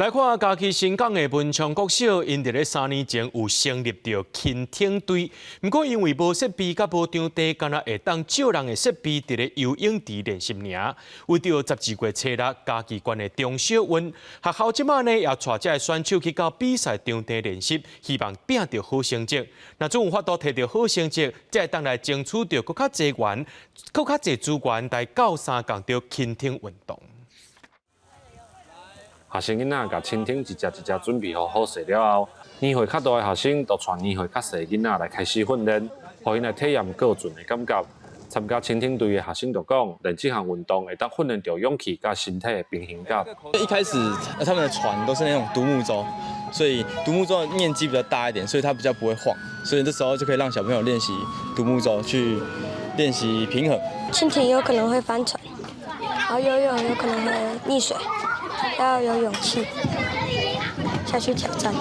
來看嘉義伸港的文昌國小，𪜶佇咧3年前有成立著輕艇隊，毋過因為無設備佮無場地，干焦會當借人的設備佇咧游泳池練習爾。為著12月初六嘉義縣的中小運，學校這馬呢也帶這个選手去到比賽場地練習，希望拚著好成績。若總有法度提著好成績，才會當來爭取著閣較濟元、閣較濟資源來鬥相共著輕艇運動。學生囡仔共輕艇一隻一隻準備好好勢了後，年歲較大的學生就帶年歲較細囡仔來開始訓練，予𪜶來體驗過船的感覺。參加輕艇隊的學生就講，練這項運動會當訓練著勇氣佮身體的平衡感。一開始他們的船都是那種獨木舟，所以獨木舟的面積比較大一點，所以它比較不會晃，所以這時候就可以讓小朋友練習獨木舟去練習平衡。輕艇有可能會翻船，然後游泳有可能會溺水。要有勇氣下去挑戰。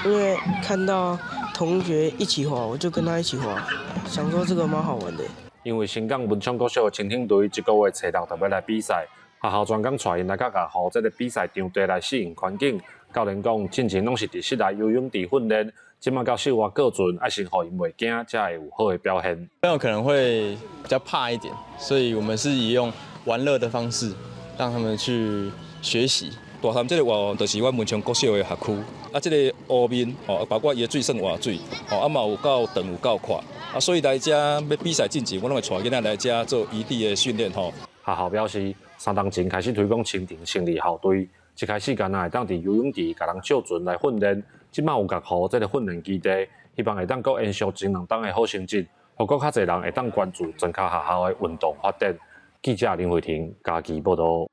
因為看到同學一起划，我就跟他一起划，想說這個蠻好玩的。因為伸港文昌國小的輕艇隊這個月初六就欲來比賽，學校專工帶𪜶來到共予這个比賽場地來適應環境。教練講，進前攏是佇室內游泳池訓練，這馬到室外過船，愛先予𪜶袂驚，才會有好的表現。朋友可能會比較怕一點，所以我們是以用玩樂的方式，讓他們去學習。大潭這个活動就是阮文昌國小的學區，啊，這个湖面吼，包括伊的水算活水，吼，啊嘛有夠長有夠闊，啊，所以來遮欲比賽進前，我攏會帶囡仔來遮做移地的訓練吼。學校表示，3冬前開始推廣輕艇成立校隊，一開始干焦會當佇游泳池共人借船來訓練，這馬有共予這个訓練基地，希望會當閣延續前兩冬的好成績，予閣較濟人會當關注莊跤學校的運動發展。記者林慧婷嘉義報導。